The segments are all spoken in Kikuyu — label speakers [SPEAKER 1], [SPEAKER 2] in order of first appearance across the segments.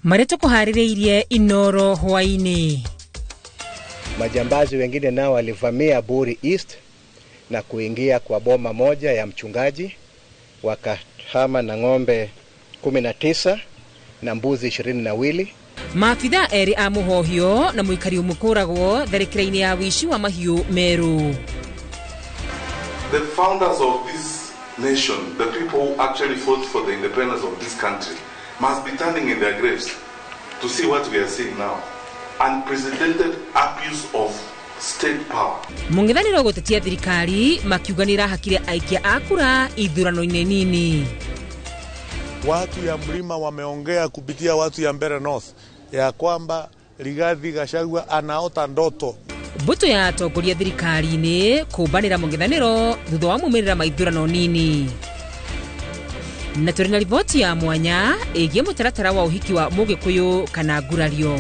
[SPEAKER 1] Marĩa tũkũharĩrĩirie Inoro hwaĩ-inĩ.
[SPEAKER 2] Majambazi wengine nao walivamia Buri East na kuingia kwa boma moja ya mchungaji, wakahama na ng'ombe 19 na mbuzi 22.
[SPEAKER 1] Maabithaa erĩ a mũhohio na mũikari ũmwe kũragwo tharĩkĩra-inĩ ya wĩici wa mahiũ Meru.
[SPEAKER 3] The founders of this nation, the people who actually fought for the independence of this country, must be turning in their graves to see what we are seeing now. Unprecedented abuse of state power.
[SPEAKER 1] Mũng'ethanĩro gũtetia thirikari makiuga nĩ ĩrahakire aikia a kura ithurano-inĩ nini.
[SPEAKER 4] Watu ya mlima wameongea kupitia watu ya Mbeere North ya kwamba Rigathi Gachagua anaota ndoto.
[SPEAKER 1] Mbũtũ ya atongoria thirikari-inĩ kũmbanĩra mũng'ethanĩro thutha wa maumĩrĩra ma ithurano nini. Na tũrĩ na riboti ya mwanya ĩgiĩ mũtaratara wa ũhiki wa Mũgĩkũyũ kana ngurario.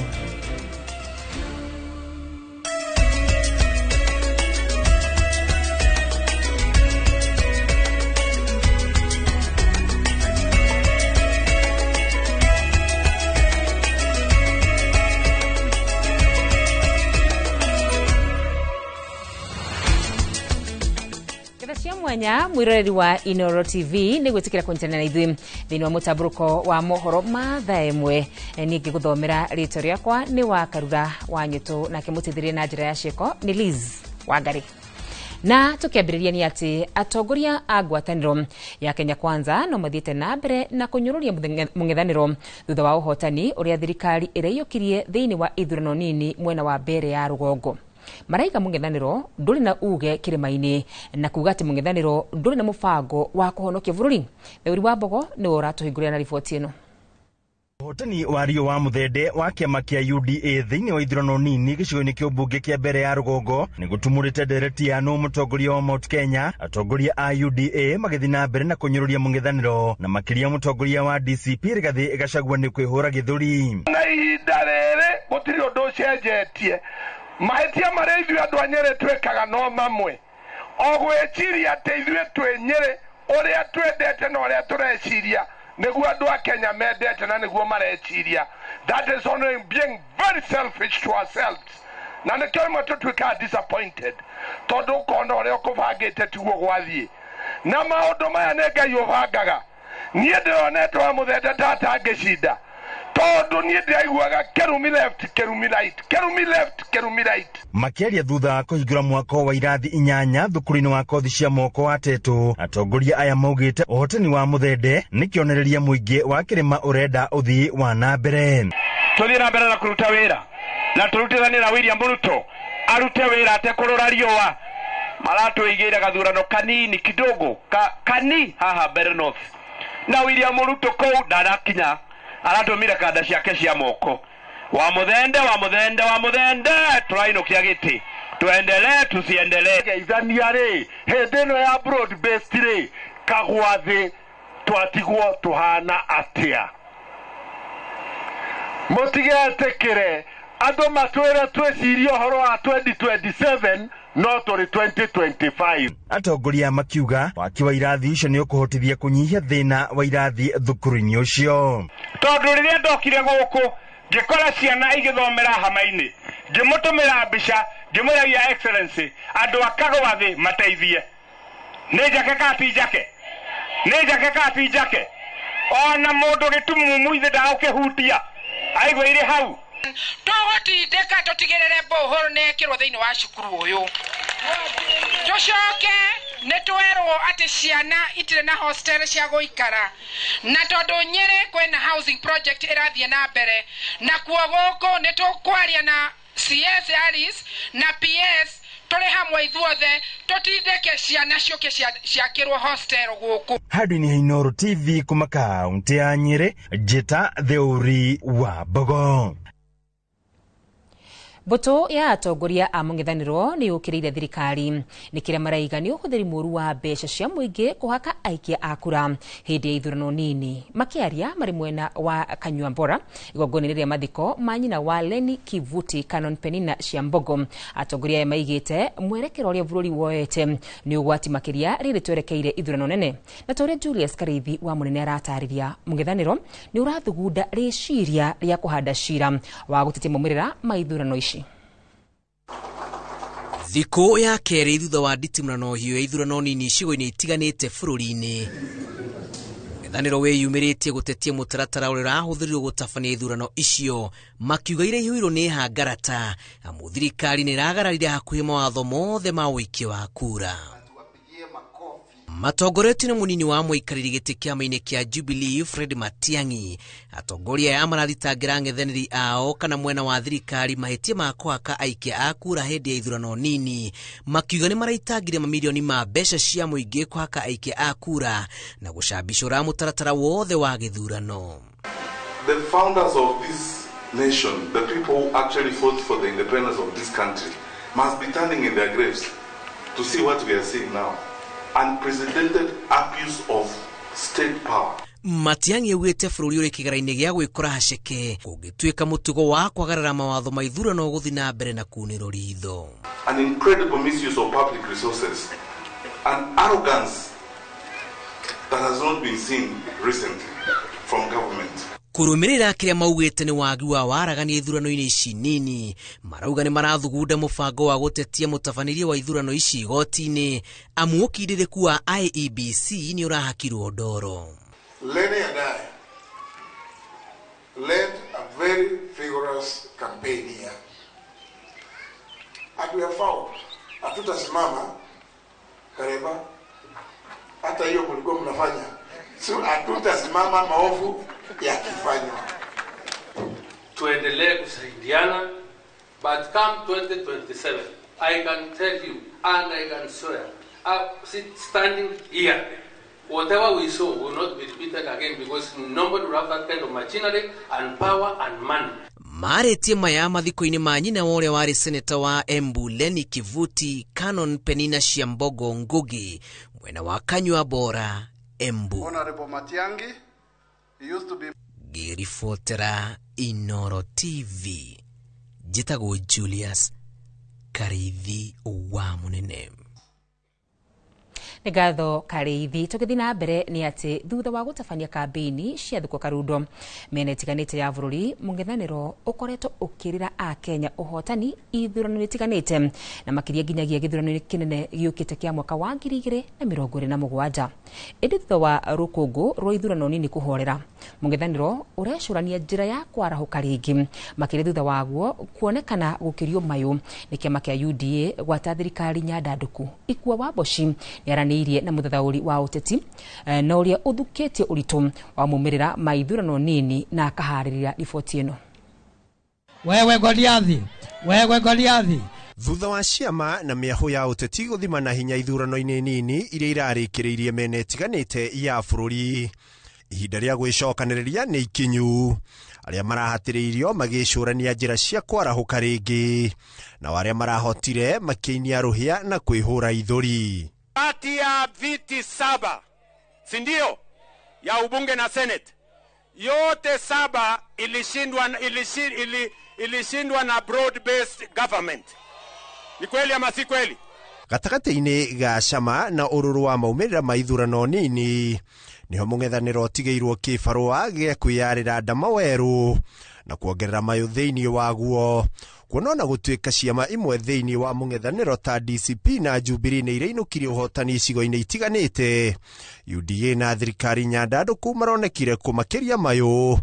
[SPEAKER 1] Mwanya mwiroreri wa Inoro TV nĩ gwĩtĩkĩra kũnyitanĩra na ithuĩ thĩinĩ wa mũtambũrũko wa mohoro ma thaa ĩmwe. Niĩ ngĩgũthomera rĩtwa rĩakwa nĩ wa Karura wa Nyũtũ, nake mũteithĩrĩria na njĩra ya ciĩko nĩ Liz Wangari. Na tũkĩambĩrĩria nĩ atĩ atongoria a ngwatanĩro ya Kenya Kwanza no mathiĩte na mbere na kũnyũrũria mũng'ethanĩro thutha wa ũhotani ũrĩa thirikari ĩraiyũkirie thĩinĩ wa ithurano nini mwena wa Mbeere ya rũgongo. Maraiga mũng'ethanĩro ndũrĩ na uge kĩrĩma-inĩ na kuga atĩ mũng'ethanĩro ndũrĩ na mũbango wa kũhonokia bũrũri. Theuri wa Mbogo nĩwe ũratũhingũrĩra na riboti ĩno.
[SPEAKER 5] Ũhotani wa Rio wa Mũthende wa kĩama kĩa UDA thĩinĩ wa ithurano nini gĩcigo-inĩ kĩa ũmbunge kĩa Mbeere ya rũgongo nĩ gũtumũrĩte ndereti ya nũ mũtongoria wa Mount Kenya. Atongoria a UDA magĩthiĩ na mbere na kũnyũrũria mũng'ethanĩro na makĩria mũtongoria wa DCP Rigathi Gachagua nĩ kwĩhũra gĩthũri.
[SPEAKER 6] Na ihinda rĩrĩ gũtirĩ ũndũ ũcenjetie. Mahĩtia marĩa ithuĩ andũ a Nyĩrĩ twĩkaga no mamwe. O gwĩciria atĩ ithuĩ twĩ Nyĩrĩ ũrĩa twendete na ũrĩa tũreciria nĩguo andũ a Kenya mendete na nĩguo mareciria. That is only being very selfish to ourselves. Na nĩkĩo rĩmwe tũtuĩkaga disappointed tondũ ũkona ũrĩa ũkũbangĩte tiguo gwathiĩ. Na maũndũ maya nĩ Ngai ũbangaga. Niĩ ndĩronete wa Mũthende tatangĩcinda tondũ niĩ ndĩraiguaga kĩrumi left, kĩrumi right, kĩrumi left, kĩrumi right.
[SPEAKER 5] Makĩaria thutha wa kũhingũra mwako wa irathi 8 thukuru-inĩ wa kothi cia moko wa Tetũ, atongoria aya maugĩte ũhotani wa Mũthende nĩ kĩonereria mũingĩ wa kĩrĩma ũrenda ũthii wa na mbere.
[SPEAKER 6] Tũthiĩ na mbere na kũruta wĩra na tũrutithanie na William Ruto arute wĩra atekũrora riũa. Maratũigĩire gathurano kanini kidogo kani haha Mbeere North, na William Ruto kũu ndanakinya, aratũmire kanda ciake cia moko. Wa Mũthende, wa Mũthende, wa Mũthende, tũrainũkia gĩtĩ, tuendelee tusiendelee.
[SPEAKER 7] Geithania rĩ, hĩndĩ ĩno ya broad based rĩ, kagwathĩ twatigwo tũhana atĩa? Mũtigetĩkĩre andũ matwĩre twĩcirie ũhoro wa 2027 no tũrĩ 2025.
[SPEAKER 5] Atongoria makiuga waki wa irathi icio nĩ ũkũhotithia kũnyihia thĩna wa irathi thukuru-inĩ ũcio.
[SPEAKER 6] Tondũ rĩrĩa ndokire gũkũ ngĩkora ciana igĩthomera hama-inĩ, ngĩmũtũmĩra mbica ngĩmwĩra Your Excellency andũ a Kagwathĩ mateithie. Nĩ njake kana ti njake? Nĩ njake kana ti njake? Ona mũndũ gĩtumumu ithe ndagũkĩhutia aigua irĩ hau.
[SPEAKER 8] Tũgũtindĩka tũtigĩrĩre borehole nĩ ĩkĩrwo thĩinĩ wa cukuru ũyũ. Tũcoke nĩ twerwo atĩ ciana itirĩ na hostel cia gũikara, na tondũ Nyĩrĩ kwĩna housing project ĩrathiĩ na mbere, na kuo gũkũ nĩ tũkwaria na CS Alice na PS tũrĩ hamwe ithuothe tũtindĩke ciana ciũke ciakĩrwo hostel gũkũ.
[SPEAKER 5] Handũ-inĩ ha Inoro TV kuma kaũntĩ ya Nyĩrĩ, Njĩta Theuri wa Mbogo.
[SPEAKER 1] Mbũtũ ya atongoria a mũng'ethanĩro nĩ yũkĩrĩire thirikari nĩ kĩrĩa maraiga nĩ ũhũthĩri mũru wa mbeca cia mũingĩ kũhaka aikia a kura hĩndĩ ya ithurano nini. Makĩaria marĩ mwena wa Kanyuambora igongona-inĩ rĩa mathiko ma nyina wa Leni Kivuti Canon Penina Ciambogo, atongoria aya maigĩte mwerekero ũrĩa bũrũri woete nĩ ũgwati makĩria rĩrĩ twerekeire ithurano nene. Na ta ũrĩa Julius Kariithi wa Mũnene aratarĩria, mũng'ethanĩro nĩ ũrathugunda rĩciria rĩa kũhanda cira wa gũtetia maumĩrĩra ma ithurano ici.
[SPEAKER 9] Thikũ ya kerĩ thutha wa nditimũrano hiũ ya ithurano nini icigo-inĩ itiganĩte bũrũri-inĩ, mũng'ethanĩro wĩyumĩrĩtie gũtetia mũtaratara ũrĩa ũrahũthĩrirwo gũtabania ithurano icio, makiuga iraihũirwo nĩ hangarata amu thirikari nĩ ĩragararire hakuhĩ mawatho mothe ma ũikia wa kura. Matongoretio nĩ mũnini wa mũikarĩri gĩtĩ kĩama-inĩ kĩa Jubilee Fred Matiang'i, atongoria aya marathitangĩra ang'ethanĩri ao kana mwena wa thirikari mahĩtia ma kũhaka aikia a kura hĩndĩ ya ithurano nini, makiuga nĩ maraitangire mamirioni ma mbeca cia mũingĩ kũhaka aikia a kura na gũcambicũra mũtaratara wothe wa gĩthurano.
[SPEAKER 3] The founders of this nation, the people who actually fought for the independence of this country, must be turning in their graves to see what we are seeing now. Unprecedented abuse of state power.
[SPEAKER 9] Matiang'i augĩte bũrũri ũrĩ kĩgera-inĩ gĩa gwĩkora haceke kũngĩtuĩka mũtugo wa kwagarara mawatho ma ithurano gũthiĩ na mbere na kunĩrwo ritho.
[SPEAKER 3] An incredible misuse of public resources, an arrogance that has not been seen recently from government.
[SPEAKER 9] Kũrũmĩrĩra kĩrĩa maugĩte nĩ wagi wa waragania ithurano-inĩ ici nini, marauga nĩ marathugunda mũbango wa gũtetia mũtabanĩrie wa ithurano ici igoti-inĩ amu ũkindĩrĩku wa IEBC nĩ ũrahakirwo ndoro.
[SPEAKER 10] Lenny and I led a very vigorous campaign here, and we have found hatutasimama Karema, hata hiyo mlikuwa mnafanya, so hatutasimama maovu yakifanywa.
[SPEAKER 11] Tuendelee kusaidiana, but come 2027 I can tell you and I can swear, standing here, whatever we saw will not be repeated again because nobody will have that kind of machinery and power and money.
[SPEAKER 9] Marĩtie maya mathiko-inĩ ma nyina wa ũrĩa warĩ seneta wa Embu Leni Kivuti Canon Penina Ciambogo Ngugi mwena wa Kanyua Bora Embu.
[SPEAKER 10] Honorable Matiang'i, he used to be
[SPEAKER 9] ngĩribotera Inoro TV, njĩtagwo Julius Kariithi wa Mũnene.
[SPEAKER 1] Nĩ ngatho Kariithi. Tũgĩthiĩ na mbere nĩ atĩ thutha wa gũtabania kambĩini cia thukũ karundo mĩena ĩtiganĩte ya bũrũri, mũng'ethanĩro ũkoretwo ũkĩrĩra akenya ũhotani ithurano-inĩ itiganĩte na makĩria nginyagia gĩthurano-inĩ kĩnene gĩũkĩte kĩa mwaka wa 2027. Ĩndĩ thutha wa rũkũngũ rwa ithurano nini kũhorera, mũng'ethanĩro ũrecũrania njĩra ya kwarahũka rĩngĩ, makĩria thutha waguo kuonekana gũkĩrio mayũ nĩ kĩama kĩa UDA gwata thirikari nyandandũku. Ikua wa Mboci nĩ aranĩirie na mũthathaũri wa ũteti na ũrĩa ũthukĩtie ũritũ wa maumĩrĩra ma ithurano nini na akaharĩria riboti ĩno.
[SPEAKER 12] Wewe Goliathi, wewe Goliathi.
[SPEAKER 13] Thutha wa ciama na mĩahũ ya ũteti gũthima na hinya ithurano-inĩ nini iria irarĩkĩrĩirie mĩena ĩtiganĩte ya bũrũri, ihinda rĩa gwĩcokanĩrĩria nĩ ikinyu. Arĩa marahatĩrĩirio magĩcũrania njĩra cia kwarahũka rĩngĩ, nao arĩa marahotire makĩinia rũhĩa na kwĩhũra ithũri.
[SPEAKER 14] Kati ya viti 7, si ndio, ya ubunge na senate, yote 7 ilishindwa na broad based government. Ni kweli ama si kweli?
[SPEAKER 13] Gatagatĩ-inĩ ga cama na ũrũrũ wa maumĩrĩra ma ithurano nini, nĩho mũng'ethanĩro ũtigĩirwo kĩbarũa gĩa kwĩyarĩra ndama werũ na kuongerera mayũ thĩinĩ waguo, kuona ona gũtuĩka ciama imwe thĩinĩ wa mũng'ethanĩro ta DCP na Jubilee nĩ irainũkirie ũhotani icigo-inĩ itiganĩte, UDA na thirikari nyandandũku maronekire kũmakĩria mayũ.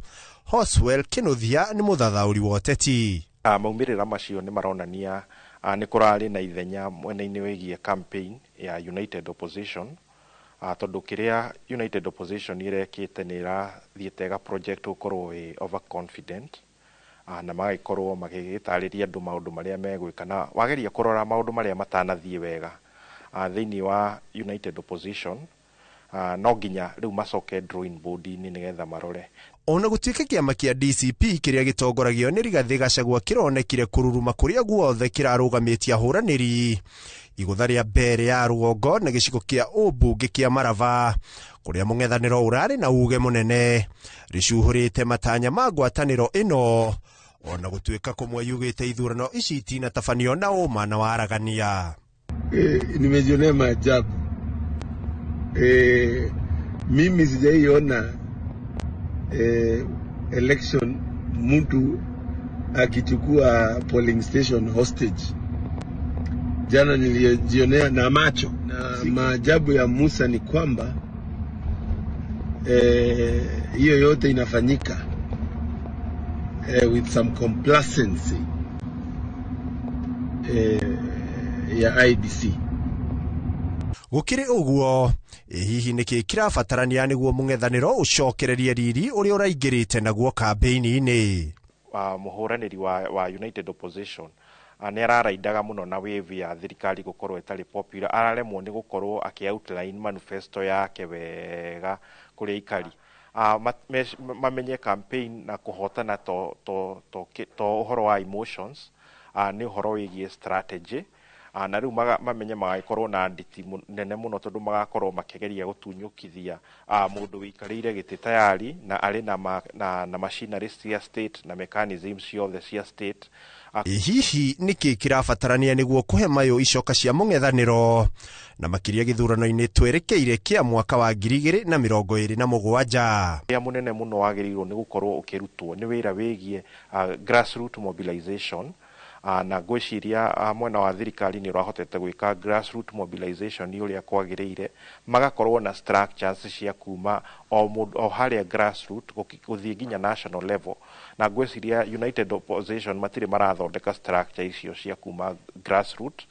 [SPEAKER 13] Hoswell Kĩnũthia nĩ mũthathaũri wa ũteti.
[SPEAKER 15] Maumĩrĩra macio nĩ maronania nĩ kũrarĩ na ithenya mwena-inĩ wĩgiĩ campaign ya United Opposition, tondũ kĩrĩa United Opposition ĩrekĩte nĩ ĩrathiĩte ĩga project gũkorwo ĩ overconfident, na magagĩkorwo magĩgĩtarĩria andũ maũndũ marĩa megwĩka, na wageria kũrora maũndũ marĩa matanathiĩ wega thĩinĩ wa United Opposition No nginya rĩu macoke drawing board-inĩ nĩgetha marore.
[SPEAKER 13] Ona gũtuĩka kĩama kĩa DCP kĩrĩa gĩtongoragio nĩ Rigathĩ Gachagua kĩronekire kũruruma kũrĩa guothe kĩrarũgamĩtie ahũranĩri igũtha rĩa mbere ya rũgongo na gĩcigo kĩa ũmbunge kĩa Marava kũrĩa mũng'ethanĩro ũrarĩ na uge mũnene rĩcuhũrĩte matanya ma ngwatanĩro ĩno ona gũtuĩka kũmwe yugĩte ithurano ici itinatabanio na ũma na waragania.
[SPEAKER 10] Nimejionea maajabu. Mimi sijaiona election mtu akichukua polling station hostage. Jana nilijionea na macho. Na maajabu ya Musa ni kwamba hiyo yote inafanyika with some complacency ya IEBC.
[SPEAKER 13] Gũkĩrĩ ũguo, hihi nĩkĩ kĩrabatarania nĩguo mũng'ethanĩro ũcokererie riri ũrĩa ũraingĩrĩte naguo kambĩini-inĩ?
[SPEAKER 15] Mũhũranĩri wa United Opposition nĩ araraindaga mũno na wave ya thirikari gũkorwo ĩtarĩ popular, araremwo nĩ gũkorwo akĩ outline manifesto yake wega kũrĩ aikari. Mamenye campaign na kũhotana to ũhoro wa emotions, nĩ ũhoro wĩgiĩ strategy. Na rĩu mamenye magagĩkorwo na nditi nene mũno tondũ magakorwo makĩgeria gũtunyũkithia mũndũ wĩikarĩire gĩtĩ tayari na arĩ na machinery cia state na mechanism ciothe cia state.
[SPEAKER 13] Hihi nĩkĩ kĩrabatarania nĩguo kũhe mayũ icoka cia mũng'ethanĩro na makĩria gĩthurano-inĩ twerekeire kĩa mwaka wa 2027?
[SPEAKER 15] Wĩra mũnene mũno wagĩrĩirwo nĩ gũkorwo ũkĩrutwo nĩ wĩra wĩgiĩ grassroot mobilization. Na ngwĩciria mwena wa thirikari nĩ ũrahotete gwĩka grassroot mobilization ũrĩa kwagĩrĩire, magakorwo na structures cia kuma o mũndũ o harĩa grassroot gũthiĩ nginya national level. Na ngwĩciria United Opposition matirĩ marathondeka structure icio cia kuma grassroot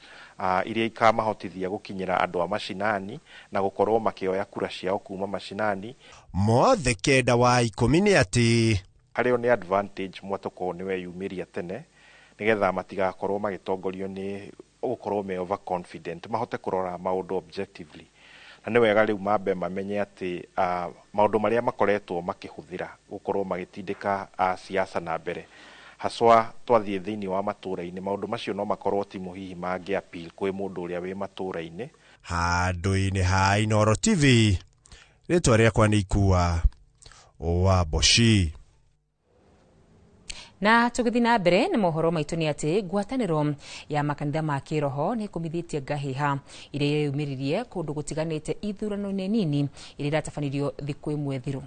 [SPEAKER 15] iria ikamahotithia gũkinyĩra andũ a macinani na gũkorwo makĩoya kura ciao kuma macinani.
[SPEAKER 13] Mothe 9 wa 10 nĩ atĩ
[SPEAKER 15] harĩo nĩ advantage mwatũkorwo nĩ weyumĩria tene nĩgetha matigakorwo magĩtongorio nĩ gũkorwo me overconfident, mahote kũrora maũndũ objectively. Na nĩ wega rĩu mambe mamenye atĩ maũndũ marĩa makoretwo makĩhũthĩra gũkorwo magĩtindĩka siasa na mbere haswa twathiĩ thĩinĩ wa matũra-inĩ, maũndũ macio no makorwo timu hihi mangĩ appeal kwĩ mũndũ ũrĩa wĩ matũra-inĩ.
[SPEAKER 13] Handũ-inĩ ha Inooro TV, rĩtwa rĩakwa nĩ Ikua wa Boshi.
[SPEAKER 1] Na tũgĩthiĩ na mbere na mohoro maitũ nĩ atĩ ngwatanĩro ya makanitha ma kĩroho nĩ ĩkũmithĩtie ngahĩha iria yumĩririe kũndũ gũtiganĩte ithurano-inĩ nini iria iratabanirio thikũ ĩmwe thiru.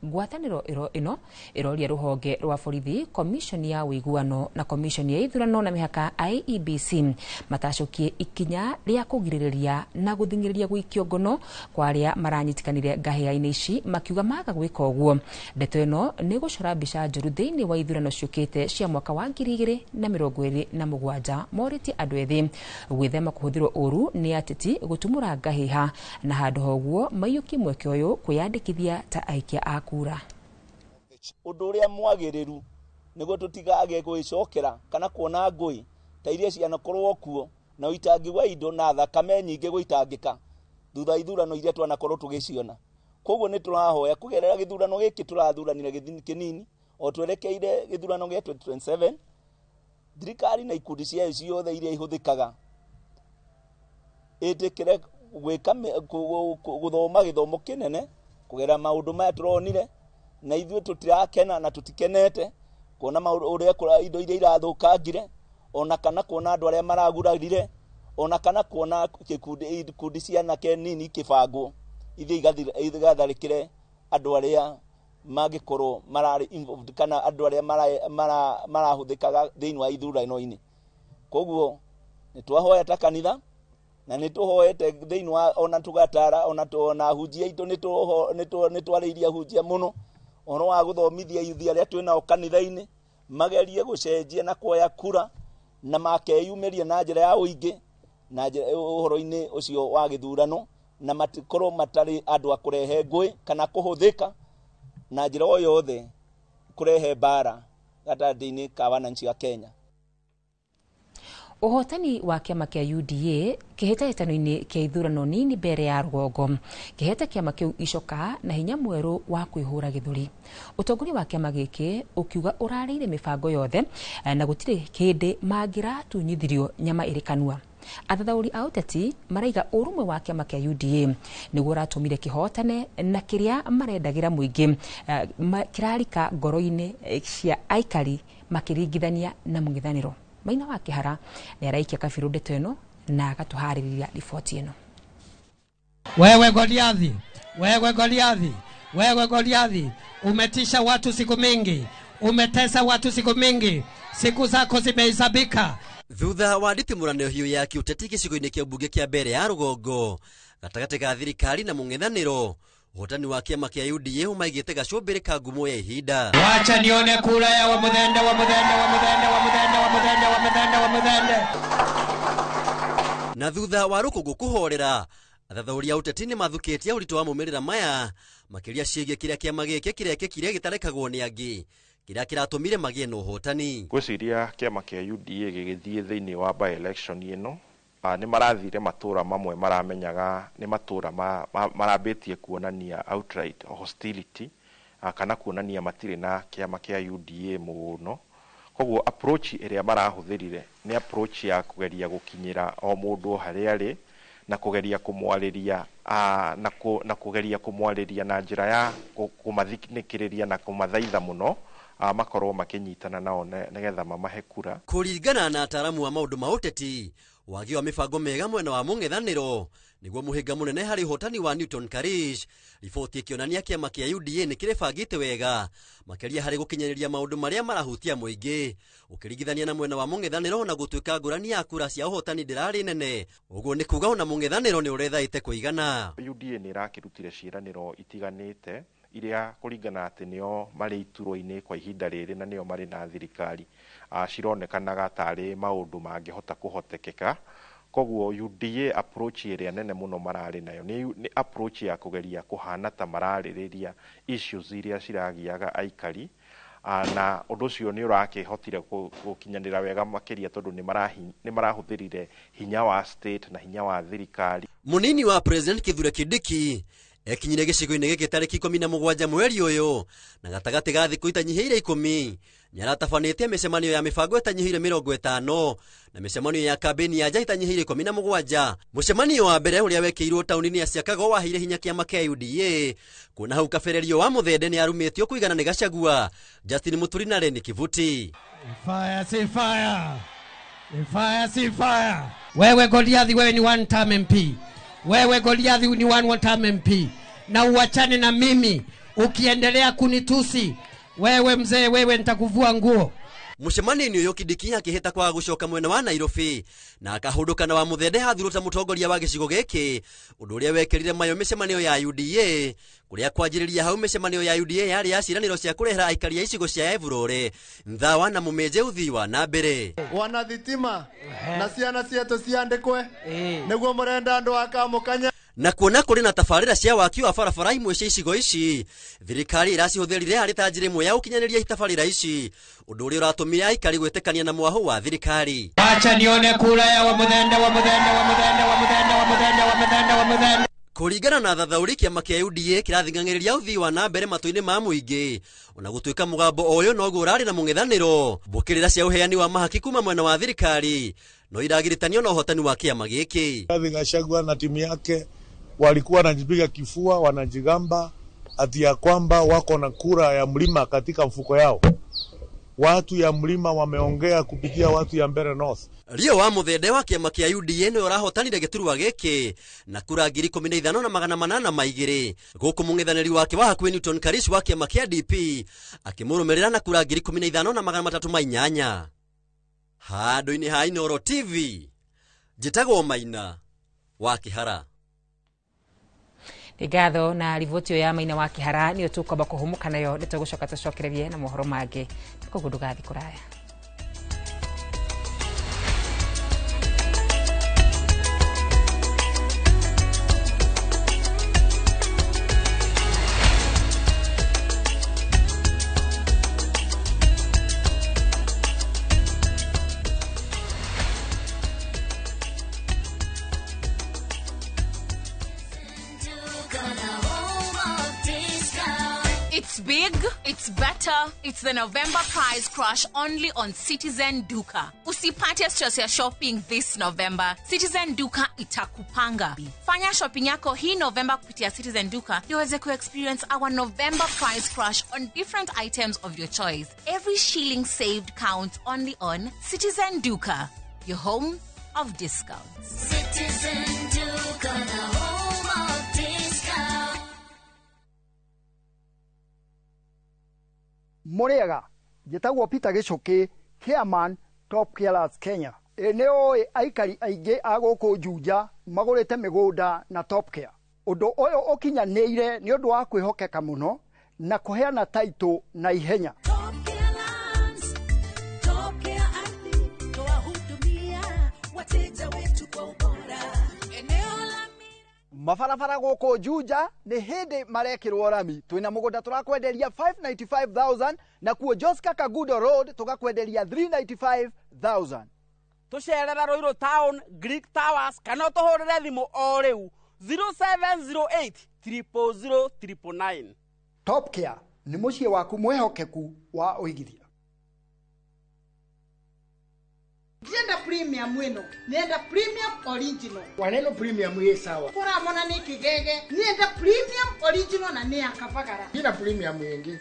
[SPEAKER 1] Ngwatanĩro ĩno ĩroria rũhonge rwa borithi, komishoni ya ũiguano na komishoni ya ithurano na mĩhaka IEBC matacũkie ikinya rĩa kũgirĩrĩria na gũthing'ĩrĩria gũikio ngono kwa arĩa maranyitĩkanire ngahĩha-inĩ ici, makiuga maga gwĩka ũguo ndeto ĩno nĩ gũcora mbica njũru thĩinĩ wa ithurano ciũkĩte cia mwaka wa 2027. Morĩtie andũ ethĩ gwĩthema kũhũthĩrwo ũru nĩ ateti gũtumũra ngahĩha na handũ ha ũguo maiyũkie mweke ũyũ kwĩyandĩkithia ta aikia a kura.
[SPEAKER 16] Ũndũ ũrĩa mwagĩrĩru nĩguo tũtigage gwĩcokera kana kuona ngũĩ ta iria cianakorwo kuo na ũitangi wa indo na thakame nyingĩ gũitangĩka thutha wa ithurano iria twanakorwo tũgĩciona. Koguo nĩ tũrahoya kũgerera gĩthurano gĩkĩ tũrathuranire kĩnini o twerekeire gĩthurano gĩa 2027, thirikari na ikundi ciayo ciothe iria ihũthĩkaga ĩtĩkĩre gwĩka gũthoma gĩthomo kĩnene kũgerera maũndũ maya tũronire, na ithuĩ tũtirakena na tũtikenete kuona maũndũ ũrĩa indo iria irathũkangire, ona kana kuona andũ arĩa maragurarire, ona kana kuona ikundi cia anake nini ikĩbangwo ithiĩ igatharĩkĩre andũ arĩa mangĩkorwo mararĩ involved kana andũ arĩa marahũthĩkaga thĩinĩ wa ithurano-inĩ. Koguo nĩ twahoya ta kanitha na nĩ tũhoete thĩinĩ wa ona tũgatara ona ahunjia aitũ nĩ twarĩirie ahunjia mũno ũhoro wa gũthomithia yuthi arĩa twĩnao kanitha-inĩ magerie gũcenjia na kuoya kura na makeyumĩria na njĩra ya ũingĩ na njĩra ũhoro-inĩ ũcio wa gĩthurano, na matikorwo matarĩ andũ a kũrehe ngũĩ kana kũhũthĩka na njĩra o yothe kũrehe mbara gatagatĩ-inĩ ka wananchi wa Kenya.
[SPEAKER 1] Ũhotani wa kĩama kĩa UDA kĩhĩtahĩtano-inĩ kĩa ithurano nini mbere ya rũgongo kĩhete kĩama kĩu icoka na hinya mwerũ wa kwĩhũra gĩthũri. Ũtongoria wa kĩama gĩkĩ ũkiuga ũrarĩire mĩbango yothe na gũtirĩ kĩndĩ mangĩratunyithirio nyama ĩrĩ kanua. Athathaũri a ũteti maraiga ũrũmwe wa kĩama kĩa UDA nĩguo ũratũmire kĩhotane na kĩrĩa marendagĩra mũingĩ kĩrarika ngoro-inĩ cia aikari makĩringithania na mũng'ethanĩro. Maina wa Kĩhara nĩ araikia kabirũ ndeto ĩno na agatũharĩrĩria riboti ĩno.
[SPEAKER 12] Wewe Goliathi, wewe Goliathi, wewe Goliathi, umetisha watu siku mingi, umetesa watu siku mingi, siku zako zimehesabika.
[SPEAKER 17] Thutha wa nditimũrano hiũ ya kĩũteti gĩcigo-inĩ kĩa mbunge kĩa mbere ya rũgongo gatagatĩ ga thirikari na mũng'ethanĩro, ũhotani wa kĩama kĩa UDA ũmaigĩte gacũmbĩrĩ ka ngumo ya ihinda.
[SPEAKER 12] Wacha nione kura ya wa Muthende, wa Muthende, wa Muthende, wa Muthende, wa Muthende, wa Muthende, wa Muthende.
[SPEAKER 17] Na thutha wa rũkũngũ kũhorera, athathaũri a ũteti nĩmathukĩtie ũritũ wa maumĩrĩra maya, makĩria ciĩgiĩ kĩrĩa kĩama gĩkĩ kĩrekĩkire gĩtarekagwo nĩ angĩ, kĩrĩa kĩratũmire magĩe na ũhotani.
[SPEAKER 15] Ngwĩciria kĩama kĩa UDA gĩgĩthiĩ thĩinĩ wa by election ĩno, nĩ marathire matũra mamwe maramenyaga nĩ matũra marambĩtie kuonania outright hostility, kana kuonania matirĩ na kĩama kĩa UDA mũno. Koguo approach ĩrĩa marahũthĩrire nĩ approach ya kũgeria gũkinyĩra o mũndũ harĩa arĩ na kũgeria kũmwarĩria, na kũgeria kũmwarĩria na njĩra ya kũmathinĩkĩrĩria na kũmathaitha mũno, makorwo makĩnyitana nao nĩgetha mamahe kura.
[SPEAKER 17] Kũringana na ataaramu a maũndũ ma ũteti, wagi wa mĩbango mĩega mwena wa mũng'ethanĩro nĩguo mũhĩnga mũnene harĩ ũhotani wa Newton Karish. Riboti ĩkĩonania kĩama kĩa UDA nĩ kĩrebangĩte wega makĩria harĩ gũkinyanĩria maũndũ marĩa marahutia mũingĩ ũkĩringithania na mwena wa mũng'ethanĩro, na gũtuĩka ngũrani ya kura cia ũhotani ndĩrarĩ nene. Ũguo nĩ kuga ona mũng'ethanĩro nĩ ũrethaĩte kũigana.
[SPEAKER 15] UDA nĩ ĩrakĩrutire ciĩranĩro itiganĩte iria kũringana atĩ nĩo marĩ iturwa-inĩ kwa ihinda rĩrĩ na nĩo marĩ na thirikari, cironekanaga tarĩ maũndũ mangĩhota kũhotekeka. Koguo UDA approach ĩrĩa nene mũno mararĩ nayo nĩ approach ya kũgeria kũhana ta mararĩrĩria issues iria ciragiaga aikari, na ũndũ ũcio nĩ ũrakĩhotire gũkinyanĩra wega makĩria tondũ nĩ marahũthĩrire hinya wa state na hinya wa thirikari.
[SPEAKER 17] Mũnini wa President Kithure Kindiki ekinyire gĩcigo-inĩ gĩkĩ tarĩki 17 mweri ũyũ, na gatagatĩ ga thikũ itanyihĩire 10 nĩaratabanĩtie mĩcemanio ya mĩbango ĩtanyihĩire 50 na mĩcemanio ya kambĩini ya nja ĩtanyihĩire 17. Mũcemanio wa mbere ũrĩa wekĩirwo taũni-inĩ ya Siakago waheire hinya kĩama kĩa UDA kuona hau kabererio wa Muthende nĩarumĩtio kũigana nĩ Gachagua, Justin Muturi na Lenny Kivuti.
[SPEAKER 12] Fire, si fire. Fire, si fire. Wewe Goliathi, wewe ni one term MP. Wewe Goliathi ni one term MP. Na uachane na mimi. Ukiendelea kunitusi, wewe mzee, wewe nitakuvua nguo.
[SPEAKER 17] Mũcemanio-inĩ ũyũ Kindiki akĩhĩta kwaga gũcoka mwena wa Nairobi na akahũndũka na wa Muthende athurwo ta mũtongoria wa gĩcigo gĩkĩ, ũndũ ũrĩa wekĩrire mayo mĩcemanio ya UDA kũrĩa kwanjĩrĩria hau mĩcemanio ya UDA yarĩ ya ciĩranĩro cia kũrehera aikari a icigo cia Evurore, Nthawa na Mũmĩnje ũthii wa na mbere.
[SPEAKER 18] Wana thitima na ciana cietũ ciandĩkwe nĩguo mũrenda andũ a Kamũkanya.
[SPEAKER 17] Na kuona kũrĩ na tabarĩra cia waki wa barabara imwe cia icigo ici, thirikari ĩracihũthĩrire harĩ ta njĩra ĩmwe ya gũkinyanĩria tabarĩra ici, ũndũ ũrĩa ũratũmire aikari gwĩtĩkania na mwahũ wa thirikari.
[SPEAKER 12] Wacha nione kura ya wa Muthende, wa Muthende, wa Muthende, wa Muthende, wa Muthende, wa Muthende, wa Muthende.
[SPEAKER 17] Kũringana na thathaũri, kĩama kĩa UDA kĩrathing'ang'ĩrĩria ũthii wa na mbere matũ-inĩ ma mũingĩ, ona gũtuĩka mũgambo ũyũ noguo ũrarĩ na mũng'ethanĩro. Mbũkĩrĩra cia ũheani wa mahaki kuma mwena wa thirikari no iragiritania na ũhotani wa kĩama gĩkĩ.
[SPEAKER 4] Gachagua na timu yake walikuwa wanajipiga kifua, wanajigamba ati ya kwamba wako na kura ya mlima katika mfuko yao. Watu ya mlima wameongea kupitia watu ya Mbeere North.
[SPEAKER 17] Rio wa Muthende wa kĩama kĩa UDA nĩwe ũrahotanire gĩturwa gĩkĩ na kura 15,802, gũkũ mũng'ethanĩri wake wa hakuhĩ Newton Karish wa kĩama kĩa DP akĩmũrũmĩrĩra na kura 15,308. Handũ-inĩ ha Inooro TV, njĩtagwo Maina wa Kĩhara.
[SPEAKER 1] Ngatho na riboti ĩyo ya Maina wa Kĩhara nĩyo tũkwamba kũhũmũka nayo, nĩ tũgũcoka tũcokererie na mohoro mangĩ. Koguo ndũgathiĩ kũraya.
[SPEAKER 19] It's big, it's better, it's the November price crash only on Citizen Duka. Usipate stress ya shopping this November. Citizen Duka itakupanga. Fanya shopping yako hii November kupitia Citizen Duka ndio uweze ku-experience our November price crash on different items of your choice. Every shilling saved counts only on Citizen Duka, your home of discounts.
[SPEAKER 20] Citizen Duka, the home of discounts.
[SPEAKER 21] Muriega njĩtagwo Peter Gĩcũkĩ, chairman Top Carers Kenya. Ĩ nĩ ũĩ aikari aingĩ a gũkũ Juja magũrĩte mĩgũnda na Top Care. Ũndũ ũyũ ũkinyanĩire nĩ ũndũ wa kwĩhokeka mũno na kũheana taitũ na ihenya.
[SPEAKER 20] Top Care Ardhi, twahudumia wateja wetu kwa ubora. Eneo la
[SPEAKER 22] Mabarabara gũkũ Juja nĩ hĩndĩ marekĩrwo rami. Twĩna mũgũnda tũrakwenderia 595,000 na kuo Joska Kagudo Road tũgakwenderia 395,000.
[SPEAKER 23] Tũcerere Ruiru Town, Greek Towers kana ũtũhũrĩre thimũ o rĩu 0708 000 999.
[SPEAKER 21] Top Care nĩ mũciĩ waku mwĩhokeku wa ũigithia.
[SPEAKER 24] Ndienda premium ĩno, nenda premium original.
[SPEAKER 25] Waneno premium ĩ sawa.
[SPEAKER 24] Kũramona nĩ kĩgege, nenda premium original na nĩ ya Kavagara.
[SPEAKER 25] Ina premium ĩngĩ.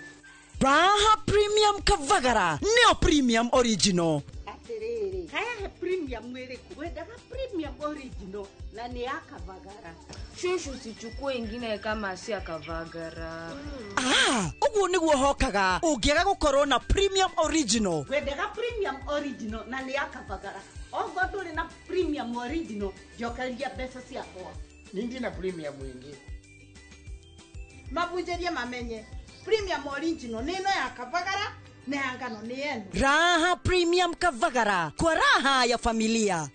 [SPEAKER 26] Raha Premium Kavagara, neo premium original.
[SPEAKER 24] Atĩrĩrĩ, kaya he premium ĩrĩkũ? Wendaga premium original na nĩ ya Kavagara.
[SPEAKER 27] Shushu, usichukue ingine kama si ya Kavagara.
[SPEAKER 26] Ah, ũguo nĩguo hokaga ũngĩaga gũkorwo na premium original.
[SPEAKER 24] Wendaga premium original na nĩ ya Kavagara. Okorwo ndũrĩ na premium original, njokeria mbeca ciakwa.
[SPEAKER 25] Nindi na premium ĩngĩ.
[SPEAKER 24] Mabunjĩrie mamenye premium original nĩ ĩno ya Kavagara na ya ngano nĩ ĩno.
[SPEAKER 26] Raha Premium Kavagara, kwa raha ya familia.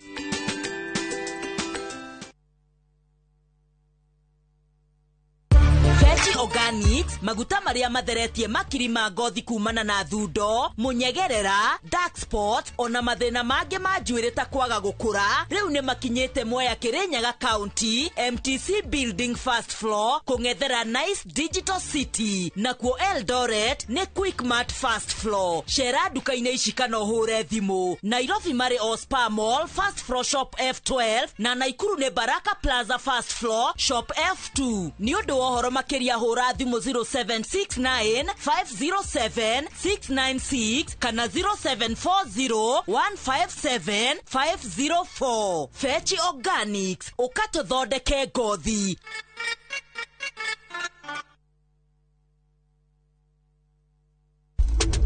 [SPEAKER 26] Fechi Organics, maguta maria matheretie makiri ma ngothi kumana na thundo, munyegerera, dark spot, ona mathina mangĩ ma njuĩrĩ ta kwaga gũkũra, rĩu nĩ makinyĩte Mwea Kirinyaga County, MTC Building first floor, kũng'ethera Nice Digital City, nakuo Eldoret nĩ Quickmart first floor. Cera nduka-inĩ ici kana ũhũre thimũ. Nairobi marĩ o Spa Mall first floor shop F12 na Naikuru nĩ Baraka Plaza first floor shop F2. Nĩ ũndũ wa ũhoro makĩria hũra thimũ 0769 507 696 kana 0740 157 504. Fechi Organics, ũkatũthondeke ngothi.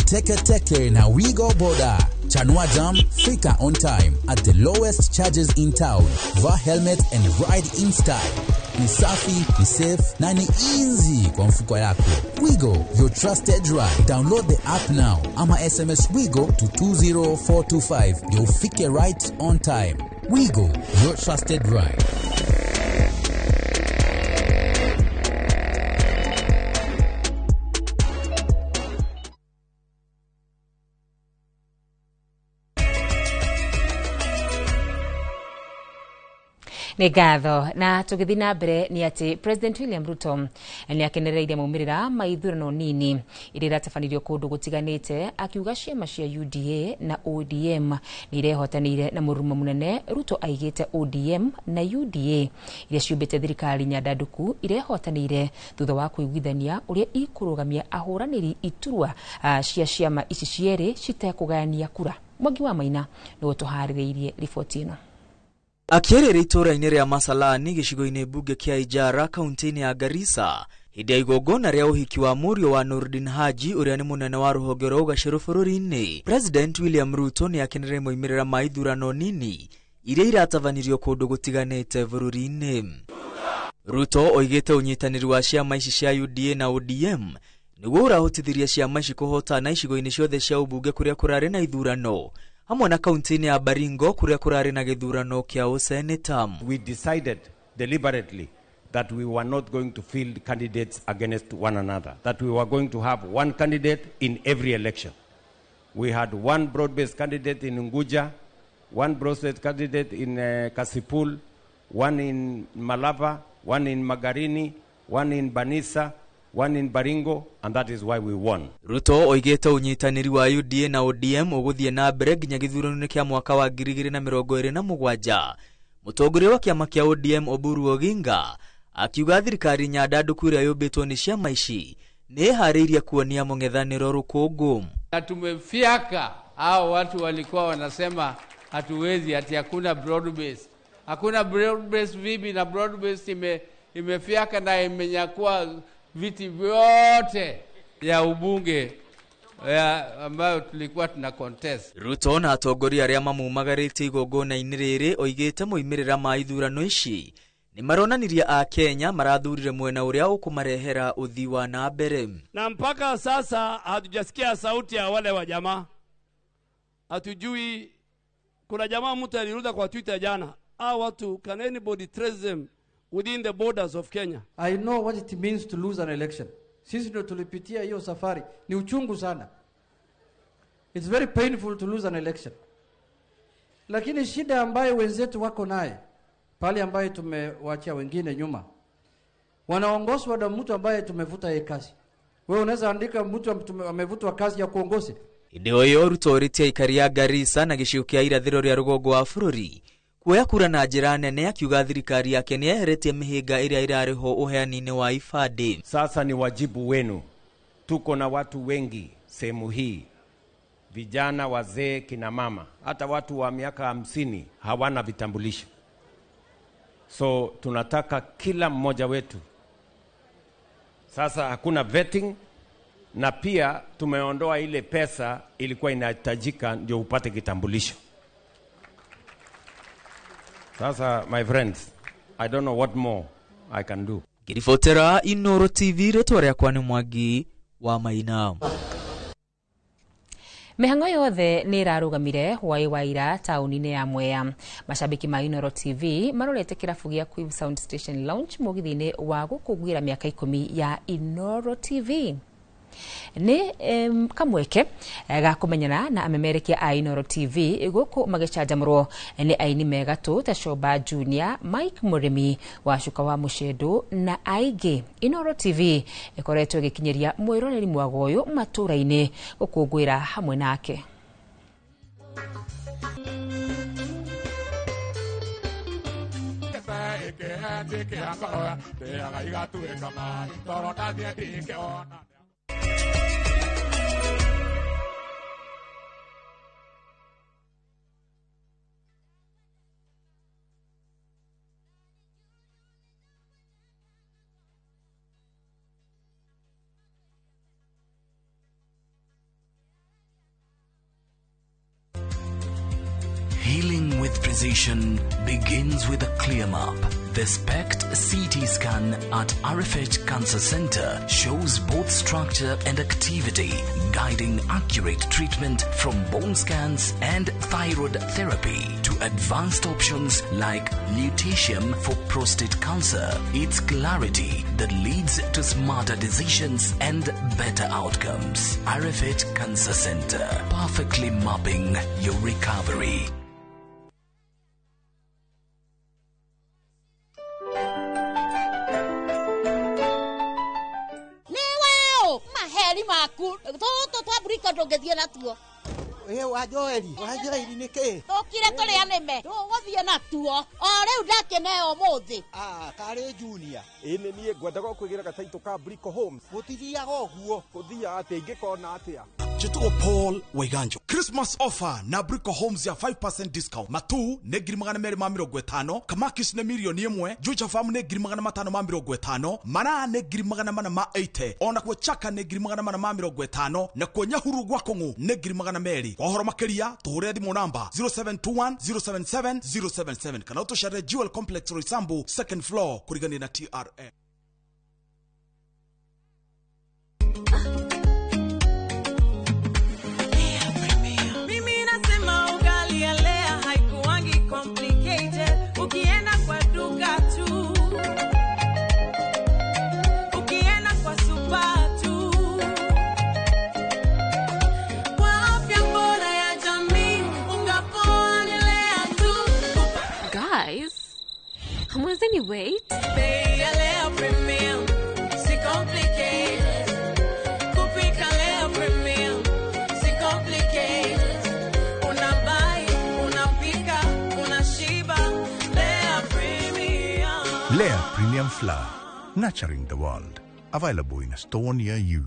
[SPEAKER 28] Teke Teke na Wigo Boda. Chanua Jam, fika on time at the lowest charges in town. Vaa helmet and ride in style. Ni safi, ni safe na ni easy kwa mfuko yako. Wigo, your trusted ride. Download the app now ama SMS Wigo to 20425. Ndio ufike right on time. Wigo, your trusted ride.
[SPEAKER 1] Nĩ ngatho. Na tũgĩthiĩ na mbere nĩ atĩ President William Ruto nĩ akenereire maumĩrĩra ma ithurano nini iria iratabanirio kũndũ gũtiganĩte, akiuga ciama cia UDA na ODM nĩ irehotanĩire na mũrurumo mũnene. Ruto aigĩte ODM na UDA iria ciũmbĩte thirikari nyandanduku irehotanĩire thutha wa kũiguithania ũrĩa ikũrũgamia ahũranĩri iturwa cia ciama ici cierĩ citekũgayania kura. Mwangi wa Maina nĩwe ũtũharĩrĩirie riboti ĩno.
[SPEAKER 29] Akĩarĩria itũũra-inĩ rĩa Masalani gĩcigo-inĩ mbunge kĩa Ijara kaunti-inĩ ya Garissa hĩndĩ ya igongona rĩa ũhiki wa mũriũ wa Nurdin Haji ũrĩa nĩ mũnene wa rũhonge rwa ũgacĩru bũrũri-inĩ, President William Ruto nĩ akenereire moimĩrĩra ma ithurano nini iria iratabanirio kũndũ gũtiganĩte bũrũri-inĩ. Ruto oigĩte ũnyitanĩri wa ciama ici cia UDA na ODM nĩguo ũrahotithirie ciama ici kũhotana icigo-inĩ ciothe cia ũmbunge kũrĩa kũrarĩ na ithurano hamwe na kaunti-inĩ ya Baringo kũrĩa kũrarĩ na gĩthurano kĩa ũseneta.
[SPEAKER 30] We decided deliberately that we were not going to field candidates against one another, that we were going to have one candidate in every election. We had one broad-based candidate in Unguja, one broad-based candidate in Kasipul, one in Malava, one in Magarini, one in Banissa, one in Baringo, and that is why we won.
[SPEAKER 29] Ruto oigĩte ũnyitanĩri wa UDA na ODM ũgũthiĩ na mbere nginya gĩthurano-inĩ kĩa mwaka wa 2027. Mũtongoria wa kĩama kĩa ODM Oburu Oginga akiuga thirikari nyandandũku ĩrĩa yũmbĩtwo nĩ ciama ici nĩ ĩharĩirie kuonia mũng'ethanĩro rũkũngũ.
[SPEAKER 2] Na tumefyaka hao watu walikuwa wanasema hatuwezi, ati hakuna broad base. Hakuna broad base vipi? Na broad base imefyaka na imenyakua viti vyote ya ubunge ambayo tulikuwa tuna contest.
[SPEAKER 29] Ruto na atongoria arĩa mamumagarĩtie igongona-inĩ rĩrĩ oigĩte moimĩrĩra ma ithurano ici nĩ maronanirie a Kenya marathurire mwena ũrĩa ũkũmarehera ũthii wa na mbere.
[SPEAKER 3] Na mpaka sasa hatujasikia sauti ya wale wa jamaa. Hatujui. Kuna jamaa mtu aliruda kwa Twitter jana, hao watu, can anybody trace them within the borders of Kenya?
[SPEAKER 12] I know what it means to lose an election. Sisi ndio tulipitia hiyo safari. Ni uchungu sana. It's very painful to lose an election. Lakini shida ambayo wenzetu wako naye, pale ambayo tumewaachia wengine nyuma, wanaongozwa na mtu ambaye tumevuta yeye kazi. Wewe unaweza andika mtu amevutwa kazi ya kuongozi.
[SPEAKER 29] Hĩndĩ o ĩyo Ruto orĩtie aikari a Garissa na gĩcigo kĩa irathĩro rĩa rũgongo wa bũrũri kuoya kura na njĩra nene, akiuga thirikari yake nĩ yeheretie mĩhĩnga ĩrĩa ĩrarĩ ho ũheani-inĩ wa ibandĩ.
[SPEAKER 30] Sasa ni wajibu wenu. Tuko na watu wengi sehemu hii, vijana, wazee, kina mama, hata watu wa miaka 50 hawana vitambulisho. So tunataka kila mmoja wetu. Sasa hakuna vetting, na pia tumeondoa ile pesa ilikuwa inahitajika ndio upate kitambulisho. Sasa my friends, I don't know what more I can do.
[SPEAKER 29] Ngĩribotera Inooro TV, rĩtwa rĩakwa nĩ Mwangi wa Maina.
[SPEAKER 1] Mĩhang'o yothe nĩ ĩrarũgamire hwaĩ wa ira taũni-inĩ ya Mwea. Macambĩki ma Inooro TV marorete kĩrabu gĩa Quiv Sound Station Lounge mũgithi-inĩ wa gũkũngũĩra mĩaka 10 ya Inooro TV. Nĩ kamweke ga kũmenyana na amemerekia a Inooro TV gũkũ magĩcanjamũrwo nĩ aini megatũ ta Shoba Junior, Mike Mũrĩmi wa Cuka wa Mũcendo na aingĩ. Inooro TV ĩkoretwo ĩgĩkinyĩria mwĩroreri mwago ũyũ matũra-inĩ gũkũngũĩra hamwe nake.
[SPEAKER 5] Healing with precision begins with a clear map. The SPECT CT scan at RFH Cancer Center shows both structure and activity, guiding accurate treatment from bone scans and thyroid therapy to advanced options like lutetium for prostate cancer. It's clarity that leads to smarter decisions and better outcomes. RFH Cancer Center, perfectly mapping your recovery.
[SPEAKER 6] Maku tũtũ twa mburiko ndũngĩthiĩ natuo.
[SPEAKER 7] Ĩ wa Joeli, wa Joeli nĩ kĩ?
[SPEAKER 6] Tũkire tũrĩa nĩme, tũgũthiĩ natuo. O rĩu ndakĩneo ũmũthĩ.
[SPEAKER 7] Ah, karĩ Junior.
[SPEAKER 8] Ĩ nĩ niĩ ngwendaga kwĩgĩra gataitũ ka Brico Homes.
[SPEAKER 7] Gũtithiaga ũguo.
[SPEAKER 8] Gũthiaga atĩa ingĩkona atĩa?
[SPEAKER 9] Njĩtagwo Paul Waiganjo. Christmas offer na Brico Homes ya 5% discount. Matu nĩ 250,000, Kamakis nĩ 1,000,000, Juja Farm nĩ 550,000, Mara nĩ 480,000, ona kuo Chaka nĩ 450,000, na kuo Nyahuru gwa Kong'u nĩ 200,000. Kwa ũhoro makĩria tũhũre thimũ namba 0721 077 077 kana ũtũcerere Jewel Complex Roysambu second floor kũrigania na TRA.
[SPEAKER 10] Guys, hamwezi ni wait?
[SPEAKER 20] Bei ya Lea Premium, si complicated.
[SPEAKER 4] Premium Flour, nurturing the world. Available in a store near you.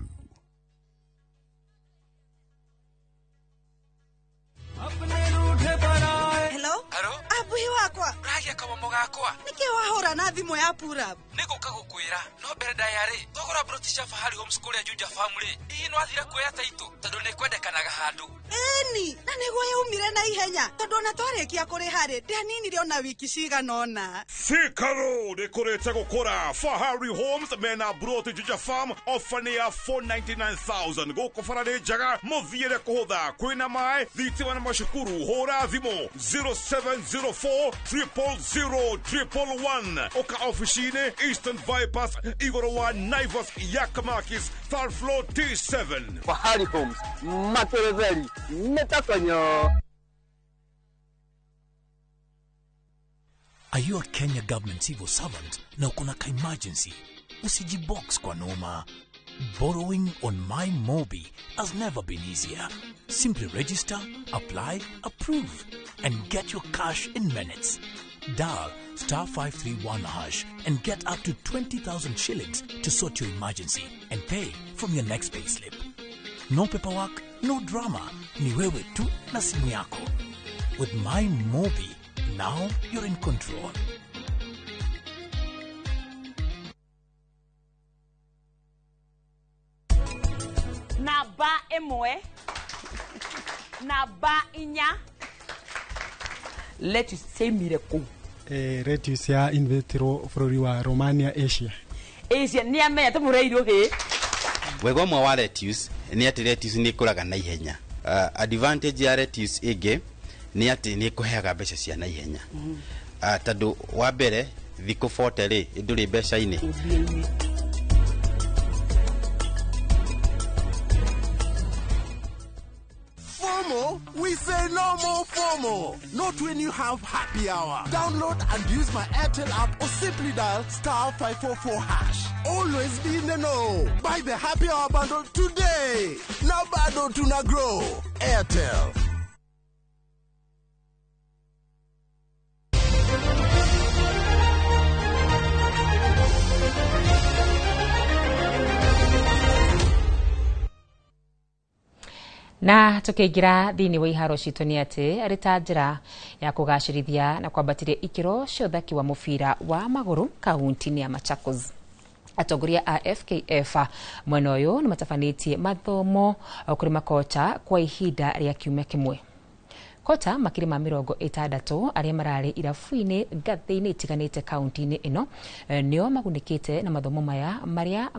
[SPEAKER 10] Hello? Abuhi wakwa.
[SPEAKER 11] Uragia kamomo gakwa.
[SPEAKER 10] Niki wahura na thimu ya pura?
[SPEAKER 11] Niguka gukwira no mbere ndaya ri thogora broti cia Fahari Homes kuria Juja Farm ri hihi no athira kuoya taito tondu ni kwendekanaga handu.
[SPEAKER 10] Ĩni, na niguo yaumire na ihenya tondu ona twarikia kuriha ri ndianinire ona wiki cigana ona.
[SPEAKER 13] Thika Road ikurite gukura. Fahari Homes mena broti Juja Farm ofa ni ya 499,000 guku bara ni njega muthiire kuhutha kwina mai thitima na macukuru. Hura thimu 0704 000 111 oka ofici-inĩ Eastern Bypass igũrũ wa Naivas Yakamakis third floor T7.
[SPEAKER 14] Fahari Homes materetheri metakonyo.
[SPEAKER 5] Are you a Kenya government civil servant na uko na ka emergency? Usijibox kwa noma. Borrowing on MyMobi has never been easier. Simply register, apply, approve, and get your cash in minutes. Dial star 531 hash and get up to 20,000 shillings to sort your emergency and pay from your next payslip. No paperwork, no drama. Ni wewe tu na simu yako. With MyMobi, now you're in control.
[SPEAKER 24] Namba 1, namba 4.
[SPEAKER 23] Lettuce ciaumire kũ?
[SPEAKER 15] Lettuce ya inventirwo bũrũri wa Romania, Asia.
[SPEAKER 23] Asia nĩ amenya tũmũreirwo hĩ.
[SPEAKER 16] Wega ũmwe wa lettuce nĩ atĩ lettuce nĩ ĩkũraga na ihenya. Advantage ya lettuce ĩngĩ nĩ atĩ nĩ ĩkũheaga mbeca cia na ihenya. Tondũ wa mbere thikũ 40 rĩ ndũrĩ mbeca-inĩ.
[SPEAKER 17] FOMO? We say no more FOMO. Not when you have happy hour. Download and use my Airtel app or simply dial star 544 hash. Always be in the know. Buy the happy hour bundle today. Now bado tuna grow. Airtel.
[SPEAKER 1] Na tukiingira thiini wa iharo citũ nĩ atĩ arĩ ta njĩra ya kũgacĩrithia na kwambatĩria ikĩro cia ũthaki wa mũbira wa magũrũ kaunti-inĩ ya Machakos. Atongoria a FKF mwena ũyũ nĩ matabanĩtie mathomo kũrĩ makocha kwa ihinda rĩa kiumia kĩmwe. Kota makĩria ma 60 arĩa mararĩ irabu-inĩ ngathĩ-inĩ itiganĩte kaunti-inĩ ĩno nĩo magunĩkĩte na mathomo maya marĩa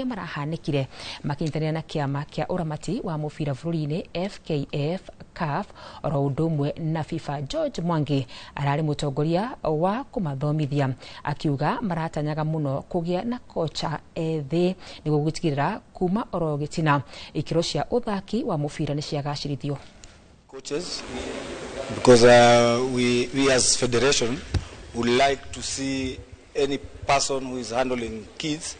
[SPEAKER 1] marahanĩkire makĩnyitanĩra na kĩama kĩa ũramati wa mũbira bũrũri-inĩ FKF CAF oro ũndũ ũmwe na FIFA. George Mwangi ararĩ mũtongoria wa kũmathomithia akiuga maratanyaga mũno kũgĩa na kocha ethĩ nĩguo gũtigĩrĩra kuma oro gĩtina ikĩro cia ũthaki wa mũbira nĩ ciagacĩrithio.
[SPEAKER 18] Coaches, because we as federation would like to see any person who is handling kids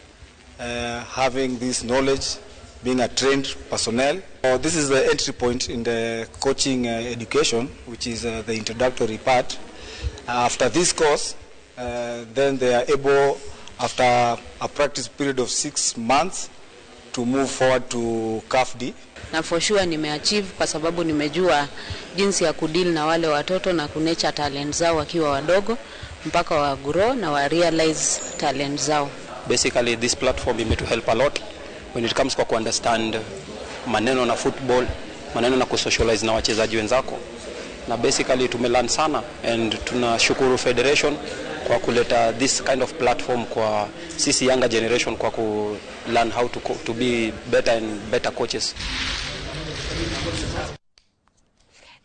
[SPEAKER 18] having this knowledge, being a trained personnel. This is the entry point in the coaching education, which is the introductory part. After this course, then they are able, after a practice period of 6 months, to move forward to CAF D.
[SPEAKER 19] Na for sure nimeachieve kwa sababu nimejua jinsi ya kudeal na wale watoto na kunecha talent zao wakiwa wadogo mpaka wa grow na wa realize talent zao.
[SPEAKER 31] Basically this platform imetu help a lot when it comes kwa kuunderstand maneno na football, maneno na kusocialize na wachezaji wenzako. Na basically tumelearn sana and tunashukuru federation kwa kuleta this kind of platform kwa sisi younger generation kwa ku learn how to be better and better coaches.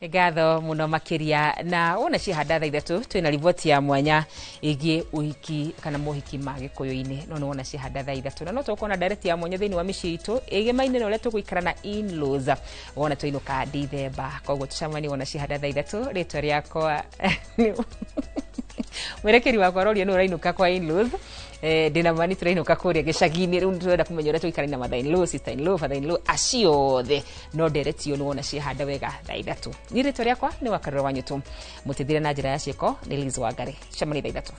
[SPEAKER 1] Ngatho muno makiria na wona cihanda thaa 3 twina riboti ya mwanya igie uhiki kana mohiki ma gikuyu-ini no wona cihanda thaa 3 na no tukona direct ya mwanya thiini wa micii itu igemaine na uria tuguikara na in-laws wona twinuka Dithemba koguo tucemanie wona cihanda thaa 3 ritwa riakwa mwerekeri wakwa aroria nũ ũrainũka kwa in-laws. Ndĩna mani tũrainũka kũrĩa gĩcagi-inĩ rĩu tũrenda kũmenya ũrĩa tũikara na mother in law, sister in law, father in law acio othe no nderetio nĩ wona ciehanda wega thaa 3. Niĩ rĩtwa rĩakwa nĩ Wakarura Wanyũtũ, mũteithĩre na njĩra ya ciĩko nĩ Liz Wangari. Cemania thaa 3.